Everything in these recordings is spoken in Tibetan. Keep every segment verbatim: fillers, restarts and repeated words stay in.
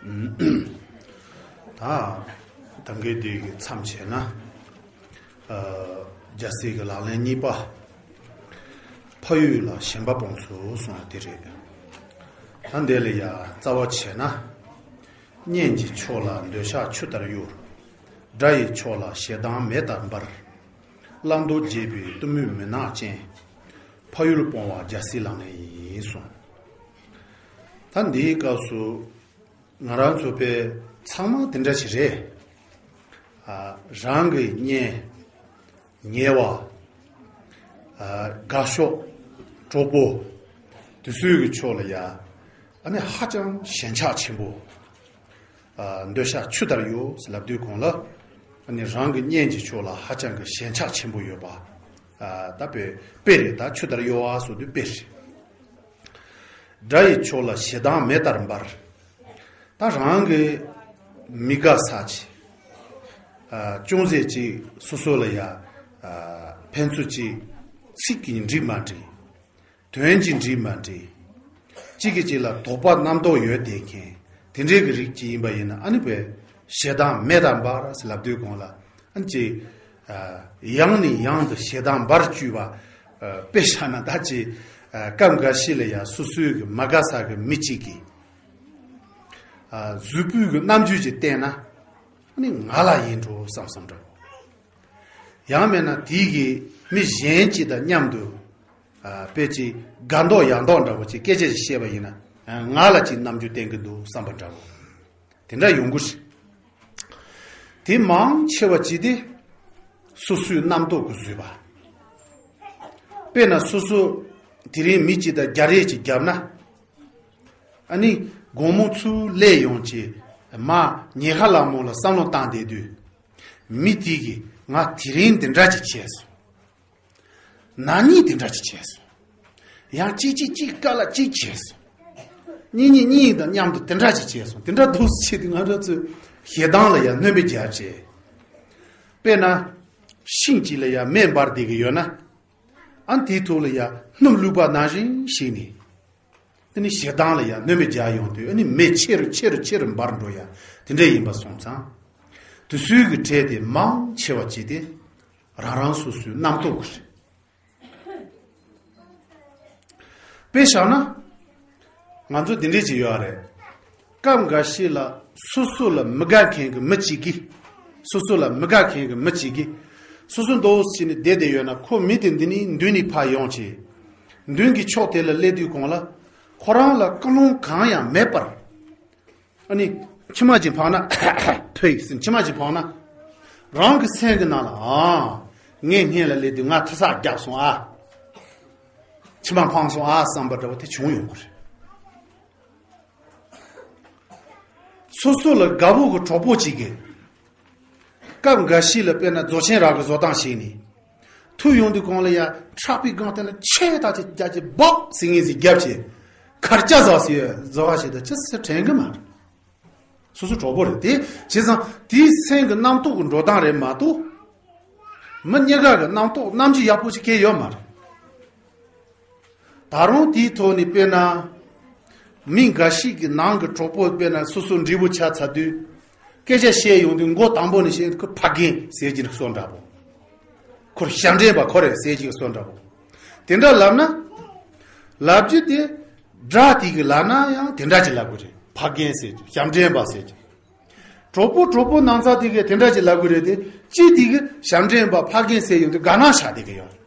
ད་ད་གིན་འདི་གི་མཚམས་བྱས་ན། ཨ། རྒྱལ་སྲས་ཀྱི་ལག་ལེན་གཉིས་པ། ཕ་ཡུལ་ལ་ཞེན་པ་སྤོང་ཚུལ་གསུངས་པ་དེ་རེད། ད་འདི་ལ་ཡ་རྩ་བ་བྱས་ན། གཉེན་གྱི་ཕྱོགས་ལ་འདོད་ཆགས་ཆུ་ལྟར་གཡོ། དགྲ་ཡི་ཕྱོགས་ལ་ཞེ་སྡང་མེ་ལྟར་འབར། བླང་དོར་བརྗེད་པའི་གཏི་མུག་མུན་ནག་ཅན། ཕ་ཡུལ་སྤོང་བ་རྒྱལ་སྲས་ལག་ལེན་ཡིན་གསུངས། ད་འདིའི་སྐབས་སུ་ང་རང་ཚོ་དཔེ་ཚང་མ་དེ་འདྲ་ཞིག་རེད། ཨ། རང་གི་གཉེན་ཉེ་བ། ཨ། དགའ་ཕྱོགས། གྲོགས་པོ། དེ་ཚོའི་གི་ཕྱོགས་ལ་ཡ། ཨ་ནི་ཧ་ཅང་ཞེན་ཆགས་ཆེན་པོ། ཨ། འདོད་ཆགས་ཆུ་ལྟར་གཡོ་ཟེར་ལབ་དུས་གོང་ལ། ཨ་ནི་རང་གི་གཉེན་གྱི་ཕྱོགས་ལ་ཧ་ཅང་གི་ཞེན་ཆགས་ཆེན་པོ་ཡོད་པ། ཨ། ད་དཔེ་དཔེ་རེད། ད་ཆུ་ལྟར་གཡོ་བ་ཟེར་དུས་དཔེ་རེད། དགྲ་ཡི་ཕྱོགས་ལ་ཞེ་སྡང་མེ་ལྟར་འབར། ད་རང་གི་མི་དགའ་ས་ཅིག་ཨ། ཅུང་ཟད་ཅིག་སོ་སོ་ལ་ཡ། ཨ། ཕན་ཚུན་ཅིག་ཚིག་གིས་འགྲིག་མ་འགྲིག་དོན་གྱིས་འགྲིག་མ་འགྲིག་གཅིག་གིས་གཅིག་ལ་དོགས་པ་རྣམ་རྟོག་ཡོད་བསྡད་མཁན་དེ་འདྲའི་གི་རིགས་ཅིག་ཡིན་པ་ཡིན་ན། ཨ་ནི་དཔེ་ཞེ་སྡང་མེ་ལྟར་འབར་ཟེར་ལབ་དུས་གོང་ལ། ཨ་ནི་ཅིག་ཨ། ཡང་ནས་ཡང་དུ་ཞེ་སྡང་འབར་བཅུག་པ། ཨ། དཔེ་བཞག་ན་ད་ཅིག་ཨ། སྐབས་འགའ་ཞིག་ལ་ཡ་སོ་སོའི་གི་མ་དགའ་ས་གི་མི་གཅིག་གིས། ཨ། གཟུགས་པོའི་གི་རྣམ་འགྱུར་ཅིག་བསྟན་ན། ཨ་ནི་ང་ལ་ཡིན་འགྲོ་བསམ་བསམ་འདྲ་བོ། ཡང་མིན་ན་དེའི་གི་མི་གཞན་གཅིག་དང་མཉམ་དུ། ཨ། དཔེ་ཅིག་དགའ་མདོག་ཡག་མདོག་འདྲ་བོ་ཅིག་སྐད་ཆ་ཞིག་བཤད་པ་ཡིན་ན། ཨ། ང་ལ་ཅིག་རྣམ་འགྱུར་བསྟན་གི་འདུག་བསམ་པ་འདྲ་བོ། དེ་འདྲ་ཡོང་གི་རེད། དེ་མང་ཆེ་བ་ཅིག་དེ་སོ་སོའི་རྣམ་རྟོག་གིས་བཟོས་པ། དཔེར་ན་སོ་སོ་དེ་རིང་མི་གཅིག་དང་རྒྱག་རེས་ཅིག་བརྒྱབ་ན། ཨ་ནི་དགོང་མོ་ཚུར་སླེབས་ཡོང་བྱས། མར་ཉལ་ཁ་ལ་མོ་ལ་བསམ་བློ་བཏང་བསྡད་དུས། མི་དེ་གིས་ང་དེ་རིང་འདི་འདྲ་ཅིག་བྱས་སོང་། ན་ནིང་དེ་འདྲ་ཅིག་བྱས་སོང་། ཡང་གཅིག་གཅིག་གཅིག་དཀའ་ལས་གཅིག་བྱས་སོང་། གཉིས་གཉིས་གཉིས་དང་མཉམ་དུ་དེ་འདྲ་ཅིག་བྱས་སོང་། དེ་འདྲ་འདུག་སེ་བྱས་དུས་ང་རང་ཚོས་ཞེ་སྡང་ལ་ཡང་སྣོན་པ་རྒྱག་བྱས། དཔེར་ན། ཤིང་གཅིག་ལ་ཡང་མེ་འབར་བསྡད་ཀྱི་ཡོད་ན། ཨ། དེའི་ཐོག་ལ་ཡང་སྣུམ་བླུགས་པ་ནང་བཞིན་བྱས་ནས། དེ་ནི་ཞེ་སྡང་ལ་ཡང་སྣོན་པ་རྒྱག་ཡོང་དུས། ཨ་ནི་མེ་ཆེ་རུ་ཆེ་རུ་ཆེ་རུ་འབར་འགྲོ་ཡ་དེ་འདྲ་ཡིན་པ་སོང་ཙང་། དེ་ཚོའི་གི་གྲས་དེ་མང་ཆེ་བ་ཅིག་དེ་རང་རང་སོ་སོའི་རྣམ་རྟོག་གི་རེད། དཔེ་བཞག་ན། ང་ཚོ་འདི་འདྲས་ཅིག་ཡོད་རེད། སྐབས་འགའ་ཞིག་ལ་སོ་སོ་ལ་མི་དགའ་མཁན་གྱི་མི་གཅིག་གིས། སོ་སོ་ལ་མི་དགའ་མཁན་གྱི་མི་གཅིག་གིས། སོ་སོ་འདུག་སེ་བྱས་ནས་བསྡད་བསྡད་ཡོད་ན། ཁོ་མི་དེ་འདི་ནས་མདུན་ནས་ཕར་ཡོང་བྱས། མདུན་གྱི་ཕྱོགས་དེ་ལ་སླེབས་དུས་གོང་ལ། ཁོ་རང་ལ་ཀུན་སློང་གང་ཡང་མེད་པར། ཨ་ནི་མཆི་མ་ཅིག་འཕངས་ན། ཐོས་ཟིན་མཆི་མ་ཅིག་འཕངས་ན། རང་གི་སེམས་ཀྱི་ནང་ལ། ཨ། ངའི་སྔོན་ལ་སླེབས་དུས་ང་ཐ་ཚག་རྒྱག་སོང་ཨ། མཆི་མ་འཕངས་སོང་ཨ་བསམ་པ་འདྲ་བོ་དེ་བྱུང་ཡོང་གི་རེད། སོ་སོ་ལ་དགའ་པོ་གི་གྲོགས་པོ་གཅིག་གིས། སྐབས་འགའ་ཞིག་ལ་དཔེར་ན་རྫོགས་ཆེན་རང་གི་བཟོ་སྟངས་ཤིག་ནས། ཐུག་ཡོང་དུས་གོང་ལ་ཡ་ཕྲག་པའི་སྒང་དེ་ལ་ཆེ་ད་ཅིག་རྒྱ་ཆེ་སྦག་ཟིང་ངེ་ཟིག་རྒྱབ་བྱས། གར་སྐྱ་ཟ་ཟེར་བཟོ་བ་ཞིག་དང་ཅི་ཟེར་དྲན་གི་མ་རེད། སོ་སོ་གྲོགས་པོ་རེད་དེ། བྱས་ཙང་དེའི་སེམས་ཀྱི་རྣམ་རྟོག་གི་འགྲོ་སྟངས་རེད་མ་གཏོགས། མི་གཉིས་ཀ་གི་རྣམ་རྟོག་རྣམ་འགྱུར་ཡག་པོ་ཞིག་གང་ཡང་ཡོད་མ་རེད། ད་རུང་དེའི་ཐོག་ནས་དཔེར་ན། མི་འགའ་ཞིག་གི་ནང་གི་གྲོགས་པོ་དཔེར་ན་སོ་སོ་འབྲས་བུ་ཆ་ཚ་དུས། སྐད་ཆ་བཤད་ཡོང་དུས་མགོ་དང་པོ་ནས་བཤད་ཁོ་ཕ་རྒན་ཟེར་གྱི་བཟོ་འདྲ་པོ། ཁོར་ཞབས་འདྲེན་པ་ཁོ་རེད་ཟེར་གྱི་བཟོ་འདྲ་པོ། དེ་འདྲ་ལབ་ན། ལབ་རྒྱུ་དེ། དགྲ་དེ་གི་ལབ་ན་ཡང་དེ་འདྲ་ཅིག་ལབ་དགོས་རེད། ཕ་རྒན་ཟེར་གྱི་ཞབས་འདྲེན་པ་ཟེར་གྱི། གྲོགས་པོ་གྲོགས་པོ་ནང་ཚ་དེ་གིས་དེ་འདྲ་ཅིག་ལབ་དགོས་རེད་དེ། གཅིག་དེ་གིས་ཞབས་འདྲེན་པ་ཕ་རྒན་ཟེར་ཡོང་དུས་དགའ་སྣང་ཆགས་བསྡད་ཀྱི་ཡོད་རེད།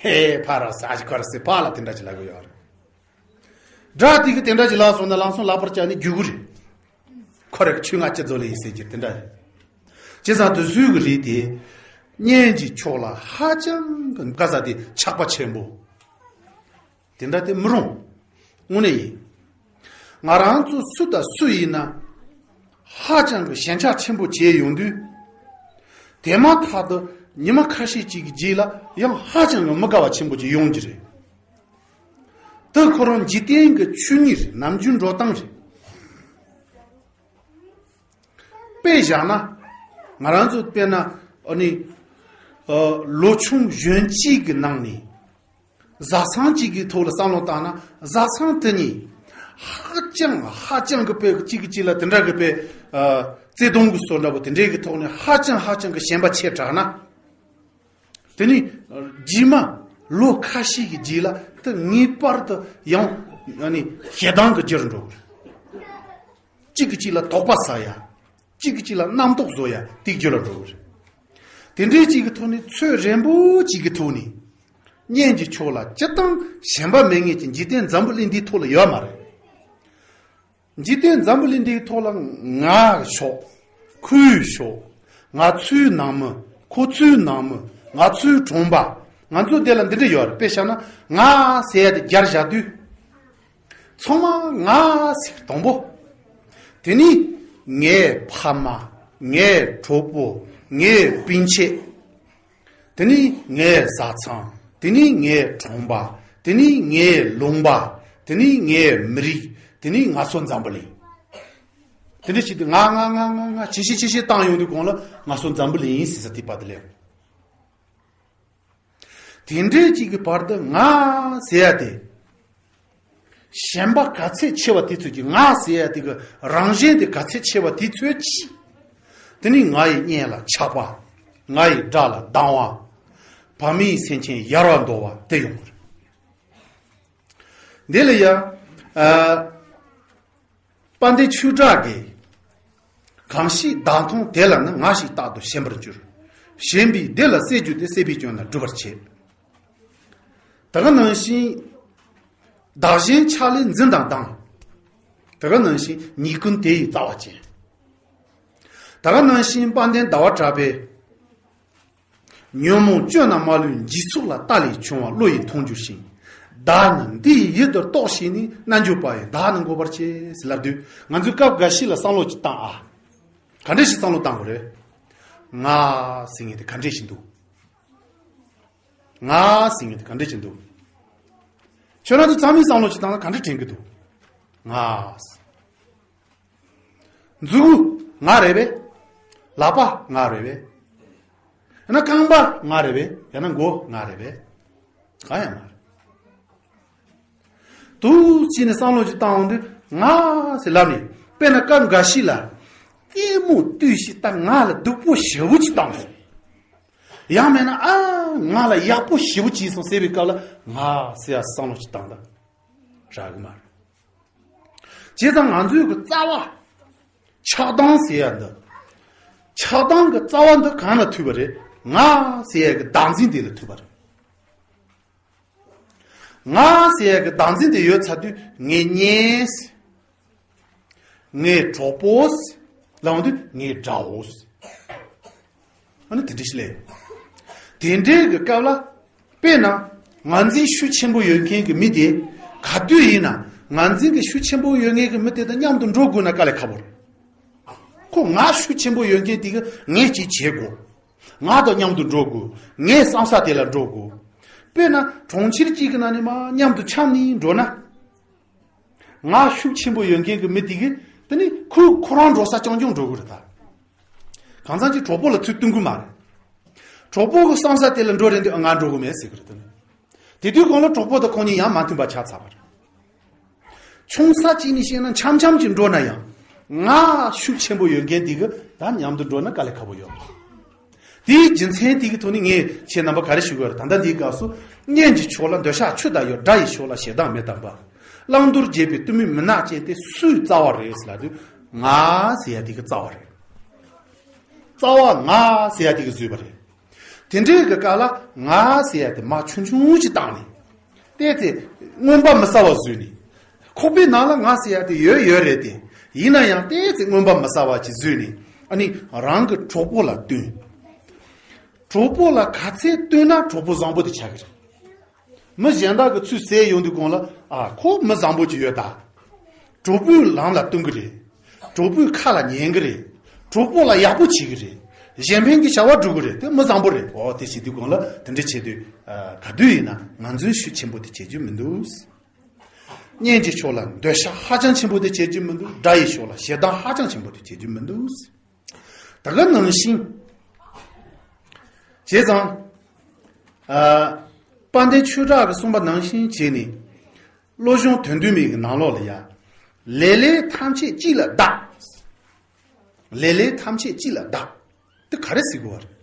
ཧེ་ཕ་ར་ཟ་ཅིག་ཁོ་ར་ཟེར་ཕ་ལ་དེ་འདྲ་ཅིག་ལབ་ཀྱི་ཡོད་རེད། དགྲ་དེ་གིས་དེ་འདྲ་ཅིག་ལབ་སོང་ན་ལམ་སང་ལག་པར་བཅག་ནས་རྒྱུག་གི་རེད། ཁོ་རེ་ཁྱོད་ང་ཅི་བཟོ་ལེ་ཡིན་ཟེར་གྱི་དེ་འདྲ་རེད། བྱས་ཙང་དེ་ཚོའི་གི་རིགས་དེ། གཉེན་གྱི་ཕྱོགས་ལ་ཧ་ཅང་གི་དགའ་ས་དེ་ཆགས་པ་ཆེན་པོ། དེ་འདྲ་དེ་མི་རུང་། དངོས་གནས་ཡིན། ང་རང་ཚོ་སུ་དང་སུ་ཡིན་ན། ཧ་ཅང་གི་ཞེན་ཆགས་ཆེན་པོ་བྱས་ཡོང་དུས། དེ་མ་ཐག་ཏུ་ཉི་མ་ཁ་ཤས་ཅིག་གི་རྗེས་ལ་ཡང་ཧ་ཅང་གི་མི་དགའ་བ་ཆེན་པོ་ཅིག་ཡོང་གི་རེད། དེ་ཁོ་རང་འཇིག་རྟེན་གྱི་ཆོས་ཉིད་རེད། ནམ་རྒྱུན་འགྲོ་སྟངས་རེད། དཔེ་བཞག་ན། ང་རང་ཚོ་དཔེར་ན། ཨ་ནི། ཨ། ལོ་ཆུང་གཞོན་སྐྱེས་ཀྱི་ནང་ནས། བཟའ་ཚང་གཅིག་གི་ཐོག་ལ་བསམ་བློ་བཏང་ན། བཟའ་ཚང་དེ་གཉིས། ཧ་ཅང་ཧ་ཅང་གི་དཔེ་གཅིག་གིས་གཅིག་ལ་དེ་འདྲ་གི་དཔེ་བརྩེ་དུང་གི་བཟོ་འདྲ་པོ་དེ་འདྲའི་གི་ཐོག་ནས་ཧ་ཅང་ཧ་ཅང་གི་ཞེན་པ་ཆེ་དྲགས་ན། དེ་ནི་རྗེས་མ་ལོ་ཁ་ཤས་ཀྱི་རྗེས་ལ་དེ་ངེས་པར་དུ་ཡང་ཨ་ནི་ཞེ་སྡང་གི་རྒྱུར་འགྲོ་གི་རེད། གཅིག་གིས་གཅིག་ལ་དོགས་པ་ཟ་ཡ། གཅིག་གིས་གཅིག་ལ་རྣམ་རྟོག་བཟོ་ཡ་དེའི་རྒྱུ་ལ་འགྲོ་གི་རེད། དེ་འདྲའི་གཅིག་གི་ཐོག་ནས་ཚོད་རན་པོ་གཅིག་གི་ཐོག་ནས་གཉེན་གྱི་ཕྱོགས་ལ་སྤྱིར་བཏང་ཞེན་པ་མེད་མཁན་གྱི་འཇིག་རྟེན་འཛམ་བུ་གླིང་འདིའི་ཐོག་ལ་ཡོད་མ་རེད། འཇིག་རྟེན་འཛམ་བུ་གླིང་འདིའི་ཐོག་ལ་ང་ཤོག་ཁོའི་ཤོག་ང་ཚོའི་ནང་མི། ཁོ་ཚོའི་ནང་མི། ང་ཚོའི་གྲོང་པ། ང་ཚོ་འདི་ལ་འདི་འདྲ་ཡོད་རེད། དཔེ་བཞག་ན་ང་ཟེར་ཡ་དེ་སྦྱར་བཞག་དུས། ཚང་མ་ང་ཟེར་དང་པོ། དེ་ནི་ངའི་ཕ་མ། ངའི་གྲོགས་པོ། ངའི་སྤུན་མཆེད། དེ་ནི་ངའི་བཟའ་ཚང་། དེ་ནི་ངའི་གྲོང་པ། དེ་ནི་ངའི་ལུང་པ། དེ་ནི་ངའི་མི་རིགས། དེ་ནི་ང་ཚོ་འཛམ་བུ་གླིང་། དེ་འདྲ་ཞིག་དུས་ང་ང་ང་ང་ང་ཇེ་ཆེ་ཇེ་ཆེ་བཏང་ཡོང་དུས་གོང་ལ་ང་ཚོ་འཛམ་བུ་གླིང་ཟེར་ས་དེ་པ་དེ་ལས། དེ་འདྲའི་གཅིག་གི་བར་དུ་ང་ཟེར་ཡ་དེ། ཞེན་པ་ག་ཚད་ཆེ་བ་དེ་ཚོད་ཀྱིས། ང་ཟེར་ཡ་དེ་གི་རང་བཞིན་དེ་ག་ཚད་ཆེ་བ་དེ་ཚོད་ཀྱིས། དེ་ནི་ང་ཡི་གཉེན་ལ་ཆགས་པ། ང་ཡི་དགྲ་ལ་སྡང་བ། བག་མེད་སེམས་ཅན་ཡལ་བར་འདོར་བ་དེ་ཡོང་གི་རེད། འདི་ལ་ཡ། ཨ། དཔལ་ལྡན་ཆོས་གྲགས་ཀྱིས། གང་ཞིག་བདག་མཐོང་དེ་ལ་ནི། ང་ཞིག་རྟག་ཏུ་ཞེན་པར་འགྱུར། ཞེན་པས་འདི་ལ་སྲེད་འགྱུར་ཏེ། སྲེད་པའི་སྐྱོན་ལ་སྒྲིབ་པར་བྱེད། ད་ག་ནང་བཞིན། བདག་གཞན་ཆགས་ལས་འཛིན་དང་སྡང་། ད་ག་ནང་བཞིན་ཉེས་ཀུན་དེ་ཡི་རྩ་བ་ཅན། ད་ག་ནང་བཞིན་དཔལ་ལྡན་ཟླ་བ་གྲགས་པས། ཉོན་མོངས་སྐྱོན་རྣམས་མ་ལུས། འཇིག་ཚོགས་ལ་རྟ་ལས་བྱུང་བ། བློ་ཡིས་མཐོང་འགྱུར་ཞིང་། བདག་ནི་འདི་ཡི་ཡུལ་དུ་རྟོགས་ཤིང་ནི། རྣལ་འབྱོར་པ་ཡིས་བདག་ནི་འགོད་པར་བྱེད། ཟེར་ལབ་དུས། ང་ཚོས་སྐབས་འགའ་ཞིག་ལ་བསམ་བློ་ཅིག་བཏང་ཨ། ག་འདྲ་ཞིག་བསམ་བློ་བཏང་དགོས་རེད། ང་ཟེར་མཁན་དེ་ག་འདྲ་ཞིག་འདུག་ང་ཟེར་མཁན་དེ་ག་འདྲ་ཞིག་འདུག་ཁྱོད་རང་ཚོ་ཚང་མས་བསམ་བློ་ཅིག་བཏང་ན་ག་འདྲ་དྲན་གྱི་འདུག་ང་། མཛུ་གུ་ང་རེད་པས། ལག་པ་ང་རེད་པས། ཡང་ན་རྐང་པ་ང་རེད་པས། ཡང་ན་མགོ་ང་རེད་པས། གང་ཡང་མ་རེད། འདུག་ཅེས་ནས་བསམ་བློ་ཅིག་བཏང་འོང་དུས་ང་ཟེར་ལབ་ནས། དཔེར་ན་སྐབས་འགའ་ཞིག་ལ། ལྟད་མོ་ལྟོས་ཤིག་ད་ང་ལ་སྡུག་པོ་ཞེ་པོ་ཅིག་བཏང་སོང་། ཡང་མིན་ན་ཨ་ང་ལ་ཡག་པོ་ཞེ་པོ་བྱས་སོང་ཟེར་བའི་སྐབས་ལ་ང་ཟེར་ཡ་བསམ་བློ་ཅིག་བཏང་ད་རག་གི་མ་རེད། བྱས་ཙང་ང་ཚོའི་གི་རྩ་བ། ཆགས་སྡང་ཟེར་ཡ་འདི། ཆགས་སྡང་གི་རྩ་བ་འདི་གང་ལ་ཐུག་པ་རེད། ང་ཟེར་ཡ་གི་བདག་འཛིན་དེ་ལ་ཐུག་པ་རེད། ང་ཟེར་ཡ་གི་བདག་འཛིན་དེ་ཡོད་ཚར་དུས་ངའི་གཉེན་ཟེར། ངའི་གྲོགས་པོ་ཟེར། ལབ་འོང་དུས་ངའི་དགྲ་བོ་ཟེར། ཨ་ནི་དེ་འདྲ་ཞིག་ལས། དེ་འདྲའི་གི་སྐབས་ལ། དཔེར་ན། ངར་འཛིན་ཤུགས་ཆེན་པོ་ཡོད་མཁན་གྱི་མི་དེ། ག་དུས་ཡིན་ན་ངར་འཛིན་གྱི་ཤུགས་ཆེན་པོ་ཡོད་མཁན་གྱི་མི་དེ་དང་མཉམ་དུ་འགྲོ་དགོས་ན་དཀའ་ལས་ཁག་པོ་རེད། ཁོ་ངར་ཤུགས་ཆེན་པོ་ཡོད་མཁན་དེ་གིས་ངས་ཅིག་བྱེད་དགོས། ང་དང་མཉམ་དུ་འགྲོ་དགོས། ངའི་བསམ་ས་དེ་ལ་འགྲོ་དགོས། དཔེར་ན་གྲོང་ཁྱེར་གཅིག་གི་ནང་ནས་མར་མཉམ་དུ་འཁྱམས་ནས་འགྲོ་ན། ངར་ཤུགས་ཆེན་པོ་ཡོད་མཁན་གྱི་མི་དེ་གིས་དེ་ནི་ཁོས་ཁོ་རང་འགྲོ་ས་རྐྱང་རྐྱང་འགྲོ་དགོས་རེད་ད། གང་ཟག་གཅིག་གྲོགས་པོ་ལ་ཚུར་བསྟུན་གི་མ་རེད། གྲོགས་པོ་གི་བསམ་ས་དེ་ལ་འགྲོ་རན་དུས་ང་འགྲོ་གི་མེད་ཟེར་གི་རེད་དེ། དེ་དུས་གོང་ལ་གྲོགས་པོ་དང་ཁོང་གཉིས་ཡང་མ་མཐུན་པ་ཆགས་ཚར་བ་རེད། ཆུང་ས་གཅིག་ནས་བཤད་ན་འཆམ་འཆམ་གྱིས་འགྲོ་ན་ཡང་། ངར་ཤུགས་ཆེན་པོ་ཡོད་མཁན་དེ་གིས་ད་མཉམ་དུ་འགྲོ་ན་དཀའ་ལས་ཁག་པོ་ཡོད། དེའི་རྒྱུ་མཚན་དེ་གི་ཐོག་ནས་ངས་ཁྱེད་རྣམ་པ་ག་རེ་ཞུ་དགོས་རེད། ད་ལྟ་འདིའི་སྐབས་སུ་གཉེན་གྱི་ཕྱོགས་ལ་འདོད་ཆགས་ཆུ་ལྟར་ཡོད། དགྲ་ཡི་ཕྱོགས་ལ་ཞེ་སྡང་མེ་ལྟར་འབར། བླང་དོར་བརྗེད་པའི་གཏི་མུག་མུན་ནག་ཅན་དེ་སུའི་རྩ་བ་རེད་ཟེར་ལབ་དུས་ང་ཟེར་ཡ་དེ་གི་རྩ་བ་རེད། རྩ་བ་ང་ཟེར་ཡ་དེ་གི་བཟོས་པ་རེད། དེ་འདྲའི་གི་སྐབས་ལ་ང་ཟེར་ཡ་དེ་མར་ཆུང་ཆུང་ཅིག་བཏང་ནས། ཏོག་ཙམ་མངོན་པ་མི་གསལ་བ་བཟོས་ནས། ཁོག་པའི་ནང་ལ་ང་ཟེར་ཡ་དེ་ཡོད་ཡོད་རེད་དེ། ཡིན་ན་ཡང་ཏོག་ཙམ་མངོན་པ་མི་གསལ་བ་ཅིག་བཟོས་ནས། ཨ་ནི་རང་གི་གྲོགས་པོ་ལ་བསྟུན། གྲོགས་པོ་ལ་ག་ཚད་བསྟུན་ན་གྲོགས་པོ་བཟང་པོ་དེ་ཆགས་ཀྱི་རེད། མི་གཞན་དག་གི་ཚུར་ཟེར་ཡོང་དུས་གོང་ལ། ཨ་ཁོ་མི་བཟང་པོ་ཅིག་ཡོད་ད། གྲོགས་པོའི་ལམ་ལ་བསྟུན་གི་རེད། གྲོགས་པོའི་ཁ་ལ་ཉན་གི་རེད། གྲོགས་པོ་ལ་ཡག་པོ་བྱེད་གི་རེད། གཞན་ཕན་གྱི་བྱ་བ་སྒྲུབ་གི་རེད། དེ་མི་བཟང་པོ་རེད། འོ་དེ་བྱེད་དུས་གོང་ལ་དེ་འདྲ་བྱེད་དུས། ཨ་ག་དུས་ཡིན་ན་ངར་འཛིན་ཤུགས་ཆེན་པོ་དེ་བྱེད་རྒྱུ་མི་འདུག་གཉེན་གྱི་ཕྱོགས་ལ་འདོད་ཆགས་ཧ་ཅང་ཆེན་པོ་དེ་བྱེད་རྒྱུ་མི་འདུག་དགྲ་ཡི་ཕྱོགས་ལ་ཞེ་སྡང་ཧ་ཅང་ཆེན་པོ་དེ་བྱེད་རྒྱུ་མི་འདུག་ད་ག་ནང་བཞིན། བྱས་ཙང་། ཨ་དཔལ་ལྡན་ཆོས་གྲགས་ཀྱིས་གསུངས་པ་ནང་བཞིན་བྱས་ནས། བློ་སྦྱོང་དོན་བསྡུས་མའི་གི་ནང་ལོགས་ལ་ཡ། ལེ་ལེ་ཐམས་ཅད་གཅིག་ལ་བདག་ལེ་ལེ་ཐམས་ཅད་གཅིག་ལ་བདག་དེ་ག་རེ་ཟེར་དགོས་པ་རེད།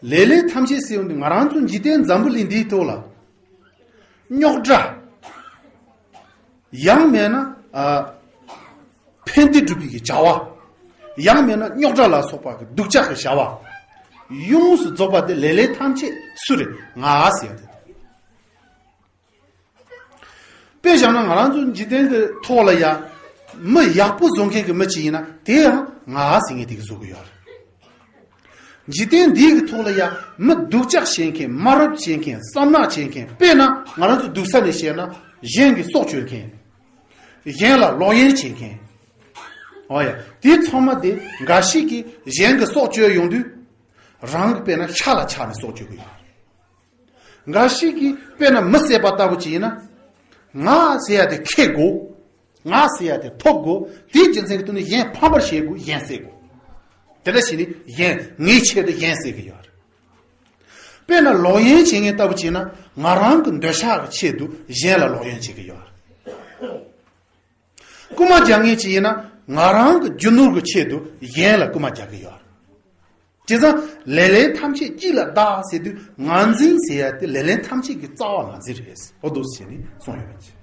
ལེ་ལེ་ཐམས་ཅད་ཟེར་ཡོང་དུས་ང་རང་ཚོ་འཇིག་རྟེན་འཛམ་བུ་གླིང་འདིའི་ཐོག་ལ་རྙོག་དྲ། ཡང་མེད་ན་ཨ། ཕན་བདེ་སྒྲུབ་པའི་གི་བྱ་བ། ཡང་མེད་ན་རྙོག་དྲ་ལ་སོགས་པ་གི་སྡུག་ཅག་གི་བྱ་བ། ཡོངས་སུ་རྫོགས་པ་དེ་ལེ་ལེ་ཐམས་ཅད་སུ་རེད། ང་ཟེར་ཡ་དེ། དཔེ་བཞག་ན་ང་རང་ཚོ་འཇིག་རྟེན་གྱི་ཐོག་ལ་ཡ། མི་ཡག་པོ་བཟོ་མཁན་གྱི་མི་ཅིག་ཡིན་ན་དེ་ཡང་ང་ཟེར་མཁན་དེ་གི་བཟོ་གི་ཡོད་རེད། འཇིག་རྟེན་འདིའི་གི་ཐོག་ལ་ཡ་མི་སྡུག་ཅག་བྱེད་མཁན། དམའ་རབས་བྱེད་མཁན། བསམ་ནག་བྱེད་མཁན། དཔེར་ན་ང་རང་ཚོ་སྡུག་ས་ནས་བཤད་ན་གཞན་གྱི་སྲོག་གཅོད་མཁན། གཞན་ལ་ལོག་གཡེམ་བྱེད་མཁན། འོ་ཡ། དེ་ཚང་མ་དེ་འགའ་ཞིག་གིས་གཞན་གྱི་སྲོག་གཅོད་ཡོང་དུས། རང་གི་དཔེར་ན་ཤ་ལ་ཆགས་ནས་སྲོག་གཅོད་གི་ཡོད། འགའ་ཞིག་གིས་དཔེར་ན་མི་བསད་པ་ལྟ་བུ་ཅིག་ཡིན་ན། ང་ཟེར་ཡ་དེ་ཁེ་དགོས། ང་ཟེར་ཡ་དེ་ཐོབ་དགོས། དེའི་རྒྱུ་མཚན་གྱི་ཐོག་ནས་གཞན་ཕམ་པར་བྱེད་དགོས། གཞན་བསད་དགོས། དེ་འདྲ་བྱས་ནས་གཞན་ངའི་ཆེད་དུ་གཞན་བསད་གི་ཡོད་རེད། དཔེར་ན་ལོག་གཡེམ་བྱེད་མཁན་ལྟ་བུ་བྱས་ན་ང་རང་གི་འདོད་ཆགས་ཀྱི་ཆེད་དུ་གཞན་ལ་ལོག་གཡེམ་བྱེད་གི་ཡོད་རེད། རྐུ་མ་རྒྱག་མཁན་ཅིག་ཡིན་ན་ང་རང་གི་རྒྱུ་ནོར་གྱི་ཆེད་དུ་གཞན་ལ་རྐུ་མ་རྒྱག་གི་ཡོད་རེད། བྱས་ཙང་ལེ་ལན་ཐམས་ཅད་གཅིག་ལ་བདག་ཟེར་དུས་ངར་འཛིན་ཟེར་ཡ་དེ་ལེ་ལན་ཐམས་ཅད་ཀྱི་རྩ་བ་ངར་འཛིན་རེད། འོ་འདུག་སེ་བྱས་ནས་གསུངས་ཡོད་པ་ཅིག་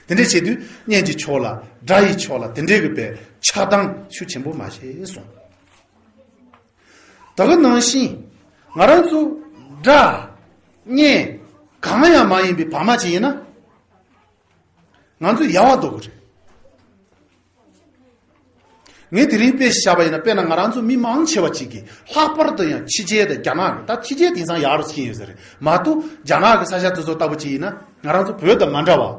དེ་འདྲ་བྱེད་དུས་གཉེན་གྱི་ཕྱོགས་ལ་དགྲ་ཡི་ཕྱོགས་ལ་དེ་འདྲའི་གི་པའི་ཆགས་སྡང་ཤུགས་ཆེན་པོ་མ་བྱེད་གསུངས། ད་ག་ནང་བཞིན་ང་རང་ཚོ་དགྲ་གཉེན་གང་ཡང་མ་ཡིན་པའི་བར་མ་ཅིག་ཡིན་ན། ང་ཚོ་ཡལ་བ་འདོད་གི་རེད། ངས་དེ་རིང་དཔེ་བཞག་པ་ཡིན་ན། དཔེར་ན་ང་རང་ཚོ་མི་མང་ཆེ་བ་ཅིག་གིས། ལྷག་པར་དུ་ཡང་ཕྱི་རྒྱལ་དང་རྒྱ་ནག་གི། ད་ཕྱི་རྒྱལ་དེང་སང་ཡག་རུ་ཕྱིན་ཡོད་ས་རེད་མ་གཏོགས། རྒྱ་ནག་གི་ས་ཆ་དེ་ཚོ་ལྟ་བུ་ཅིག་ཡིན་ན་ང་རང་ཚོ་བོད་དང་མ་འདྲ་བ།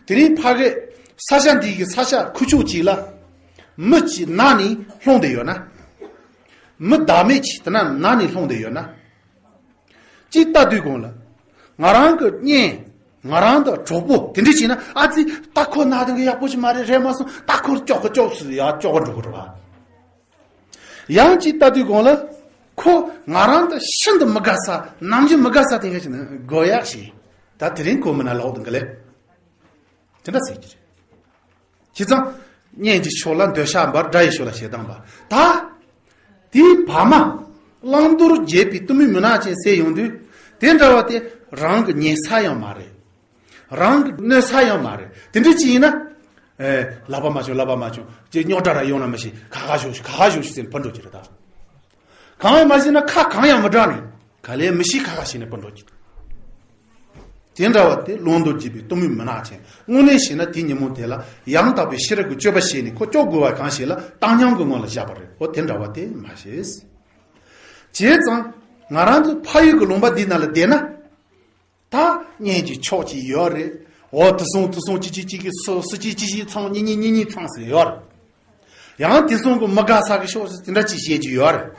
དེ་རིང་ཕ་གི་ས་ཆ་འདི་གི་ས་ཆ་ཁུ་བྱུག་ཅིག་ལ་མི་གཅིག་ན་ནས་ལྷུང་བསྡད་ཡོད་ན། མི་བདག་མེད་ཅིག་དེ་ན་ན་ནས་ལྷུང་བསྡད་ཡོད་ན། ཅིག་ལྟ་དུས་གོང་ལ། ང་རང་གི་གཉེན། ང་རང་དང་གྲོགས་པོ་དེ་འདྲ་བྱས་ན། ཨ་ཙི་ད་ཁོ་ན་དེ་གི་ཡག་པོ་ཞིག་མ་རེད། རེད་མ་སོང་། ད་ཁོ་སྐྱོག་གི་སྐྱོག་སུ་ཡ་སྐྱོག་གི་འགྲོ་གི་རེད་བ། ཡང་ཅིག་ལྟ་དུས་གོང་ལ། ཁོ་ང་རང་དང་ཤིན་ཏུ་མི་དགའ་ས། ནམ་རྒྱུན་མི་དགའ་ས་དེ་འདྲ་ཞིག་ན་དགོས་ཡག་ཞིག་ད་དེ་རིང་ཁོ་མི་ན་ལོག་དང་གི་ལེ། དེ་འདྲ་ཟེར་གྱི་རེད། བྱས་ཙང་གཉེན་གྱི་ཕྱོགས་ལ་འདོད་ཆགས་འབར། དགྲ་ཡི་ཕྱོགས་ལ་ཞེ་སྡང་འབར། ད་དེའི་བར་མ་བླང་དོར་བརྗེད་པའི་གཏི་མུག་མུན་ནག་ཅན་སེལ་ཡོང་དུས། དེ་འདྲ་བ་དེ་རང་གི་ཉེ་ས་ཡང་མ་རེད། རང་གི་གནོད་ས་ཡང་མ་རེད། དེ་འདྲ་ཅིག་ཡིན་ན། ཨེ། ལབ་པ་མ་བྱུང་། ལབ་པ་མ་བྱུང་། ཅེས་རྙོག་དྲ་ར་ཡོང་ན་མི་ཤེས། ཁ་ཁ་ཞོག་ཤིག་ཁ་ཁ་ཞོག་ཤིག་ཟེར་ཕར་འགྲོ་གི་རེད་ད། གང་ཡང་མ་བྱས་ན་ཁ་གང་ཡང་མི་གྲག་ནས། ག་ལས་མི་ཤེས། ཁ་ཁ་བྱས་ནས་སྤུ་འགྲོ་གི། དེ་འདྲ་བ་དེ་བླང་དོར་བརྗེད་པའི་གཏི་མུག་མུན་ནག་ཅན། དངོས་གནས་བྱས་ན་དེ་ཉིན་མོ་དེ་ལ་ཡང་དག་པའི་ཤེས་རབ་ཀྱི་སྤྱོད་པ་བྱས་ནས་ཁོ་སྐྱོབ་དགོས་པ་གང་ཞིག་ལ་བཏང་སྙོམས་ཀྱི་ངང་ལ་བཞག་པ་རེད། འོ་དེ་འདྲ་བ་དེ་མ་བྱེད། བྱས་ཙང་ང་རང་ཚོ་ཕ་ཡུལ་གྱི་ལུང་པ་འདི་ན་ལ་བསྡད་ན། ད་གཉེན་གྱི་ཕྱོགས་ཅིག་ཡོད་རེད། འོ་དེ་སོང་དེ་སོང་། གཅིག་གཅིག་གཅིག་གི་སུ་སུ་གཅིག་གཅིག་གཅིག་ཚང་། གཉིས་གཉིས་གཉིས་གཉིས་ཚང་ཟེར་ཡོད་རེད། ཡང་དེ་སོང་གི་མི་དགའ་ས་གི་ཕྱོགས་སུ་དེ་འདྲ་ཅིག་བཤད་ཀྱི་ཡོད་རེད།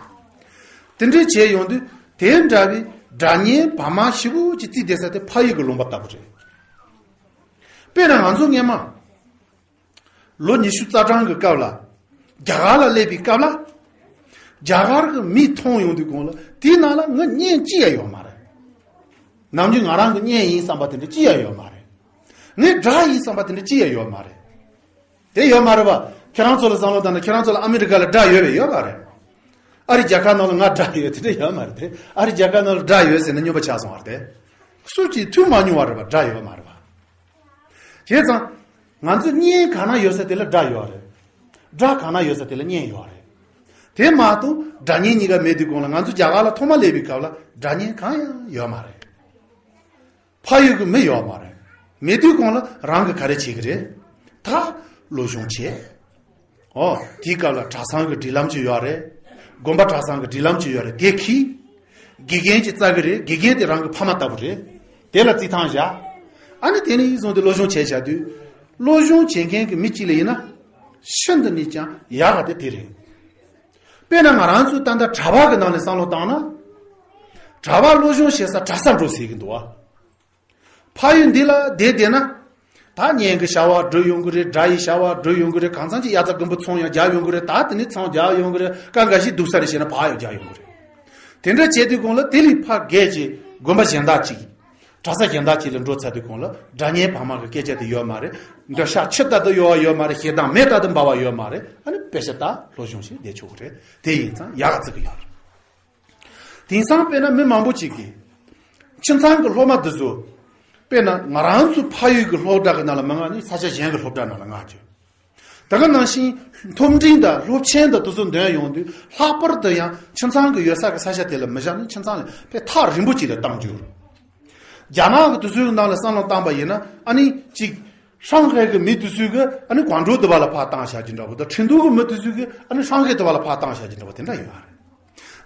དེ་འདྲ་བྱས་ཡོང་དུས་དེ་འདྲ་བའི་དགྲ་གཉེན་བར་མ་ཞེ་པོ་ཅིག་བརྩིས་བསྡད་ས་དེ་ཕ་ཡུལ་གྱི་ལུང་པ་ལྟ་བུ་རེད། དཔེར་ན་ང་ཚོ་སྔས་མ་ལོ་ཉི་ཤུ་རྩ་གྲངས་ཀྱི་སྐབས་ལ་རྒྱ་གར་ལ་སླེབས་པའི་སྐབས་ལ། རྒྱ་གར་གྱི་མིས་མཐོང་ཡོང་དུས་གོང་ལ་དེའི་ནང་ལ་ངའི་གཉེན་གཅིག་ཡང་ཡོད་མ་རེད། ནམ་རྒྱུན་ང་རང་གི་གཉེན་ཡིན་བསམ་པ་དེ་འདྲ་གཅིག་ཡང་ཡོད་མ་རེད། ངའི་དགྲ་ཡིན་བསམ་པ་དེ་འདྲ་གཅིག་ཡང་ཡོད་མ་རེད། དེ་ཡོད་མ་རེད་པ། ཁྱེད་རང་ཚོ་ལ་བསམ་བློ་བཏང་ན་ཁྱེད་རང་ཚོ་ལ་ཨ་མི་རི་ཀ་ལ་དགྲ་ཡོད་པས་ཡོད་མ་རེད། ཨ་རི་རྒྱལ་ཁབ་ནང་ལ་ང་དགྲ་ཡོད་དེ་འདྲ་ཡོད་མ་རེད་དེ། ཨ་རི་རྒྱལ་ཁབ་ནང་ལ་དགྲ་ཡོད་ཟེར་ན་སྨྱོན་པ་ཆགས་སོང་བ་རེད་དེ། སུ་གཅིག་ཐུག་མ་མྱོང་བ་རེད་པ། དགྲ་ཡོད་མ་རེད་པ། བྱས་ཙང་ང་ཚོ་གཉེན་གང་ན་ཡོད་ས་དེ་ལ་དགྲ་ཡོད་རེད། དགྲ་གང་ན་ཡོད་ས་དེ་ལ་གཉེན་ཡོད་རེད། དེ་མ་གཏོགས་དགྲ་གཉེན་གཉིས་ཀ་མེད་དུས་གོང་ལ་ང་ཚོ་རྒྱ་གར་ལ་ཐོག་མ་སླེབས་པའི་སྐབས་ལ་དགྲ་གཉེན་གང་ཡང་ཡོད་མ་རེད། ཕ་ཡུལ་གྱི་མི་ཡོད་མ་རེད། མེད་དུས་གོང་ལ་རང་གི་ག་རེ་བྱེད་ཀྱི་རེད། ད་སློབ་སྦྱོང་བྱེད། ཨོ། དེའི་སྐབས་ལ་གྲྭ་ཚང་གི་སྒྲིག་ལམ་ཅིག་ཡོད་རེད། དགོན་པ་གྲྭ་ཚང་གི་སྒྲིག་ལམ་ཅིག་ཡོད་རེད། དེ་གིས་དགེ་རྒན་ཅིག་བཙལ་གི་རེད། དགེ་རྒན་དེ་རང་གི་ཕ་མ་ལྟ་བུ་རེད། དེ་ལ་རྩིས་ཐང་བཞག་ཨ་ནི་དེ་ནས་ཡིན་སོང་དེ་སློབ་སྦྱོང་བྱས་བཞག་དུས། སློབ་སྦྱོང་བྱེད་མཁན་གྱི་མི་གཅིག་ལ་ཡིན་ན། ཤིན་ཏུ་ནས་ཀྱང་ཡག་ག་དེ་དེ་རེད། དཔེར་ན་ང་རང་ཚོའི་ད་ལྟ་གྲྭ་པ་གི་ནང་ནས་བསམ་བློ་བཏང་ན། གྲྭ་པ་སློབ་སྦྱོང་བྱེད་ས་གྲྭ་ས་འགྲོ་ཟེར་གི་འདུག་བ། ཕ་ཡུལ་འདི་ལ་བསྡད་བསྡད་ན། ད་གཉེན་གྱི་བྱ་བ་སྒྲུབ་ཡོང་གི་རེད། དགྲ་ཡི་བྱ་བ་སྒྲུབ་ཡོང་གི་རེད། གང་ཚང་གི་དབྱར་རྩྭ་དགུན་འབུ་ཚོང་ཡང་རྒྱག་ཡོང་གི་རེད། ད་དེ་ནས་ཚོང་རྒྱག་ཡོང་གི་རེད། སྐབས་འགའ་ཞིག་སྡུག་ས་རེ་བྱས་ན་ཕར་ཡང་རྒྱག་ཡོང་གི་རེད། དེ་འདྲ་བྱས་དུས་གོང་ལ་དེ་ལས་ཕར་བརྒལ་གྱི་དགོན་པ་གཞན་དག་ཅིག་གྲྭ་ས་གཞན་དག་ཅིག་ལ་འགྲོ་ཚར་དུས་གོང་ལ་སྒྲ་སྙན་བག་མ་གི་སྐད་ཆ་དེ་ཡོད་མ་རེད། འདོད་ཆགས་ཆུ་ལྟར་དུ་གཡོ་བ་ཡོད་མ་རེད། ཞེ་སྡང་མེ་ལྟར་དུ་འབར་བ་ཡོད་མ་རེད། ཨ་ནི་དཔེ་ཆ་ལྟ་སློབ་སྦྱོང་བྱེད་བསྡད་ཆོག་གི་རེད། དེ་ཡིན་ཙང་ཡག་ཙིག་གི་ཡོད་རེད། དེང་སང་དཔེར་ན་མི་མང་པོ་ཅིག་གིས་ཁྱིམ་ཚང་གི་སློབ་མ་འདི་ཚོ་དཔེར་ན་ང་རང་ཚོའི་ཕ་ཡུལ་གྱི་སློབ་གྲྭ་གི་ནང་ལ་མ་མངགས་ནས་ས་ཆ་གཞན་གྱི་སློབ་གྲྭ་ནང་ལ་མངགས་རྒྱུ། ད་ག་ནང་བཞིན་སློབ་འབྲིང་དང་སློབ་ཆེན་དང་དེ་ཚོ་འདོན་ཡོང་དུས་ལྷག་པར་དུ་ཡང་ཁྱིམ་ཚང་གི་ཡོད་ས་གི་ས་ཆ་དེ་ལ་མི་བཞག་ནས་ཁྱིམ་ཚང་ལ་དཔེ་ཐག་རིང་པོ་ཅིག་ལ་བཏང་རྒྱུ། རྒྱ་ནག་གི་དུས་ཚོད་ནང་ལ་བསམ་བློ་བཏང་པ་ཡིན་ན་ཨ་ནི་གཅིག་ཧྲང་ཧའེ་གི་མི་དུས་ཚོད་ཀྱི་ཨ་ནི་ཀོང་ཀྲོའུ་དུ་བ་ལ་ཕར་བཏང་བཞག་རྒྱུ་འདྲ་པོ་དང་ཁྲིན་ཏུའུ་གི་མི་དུས་ཚོད་ཀྱི་ཨ་ནི་ཧྲང་ཧའེ་དུ་བ་ལ་ཕར་བཏང་བཞག་རྒྱུ་འདྲ་པོ་དེ་འདྲ་ཡོད་རེད།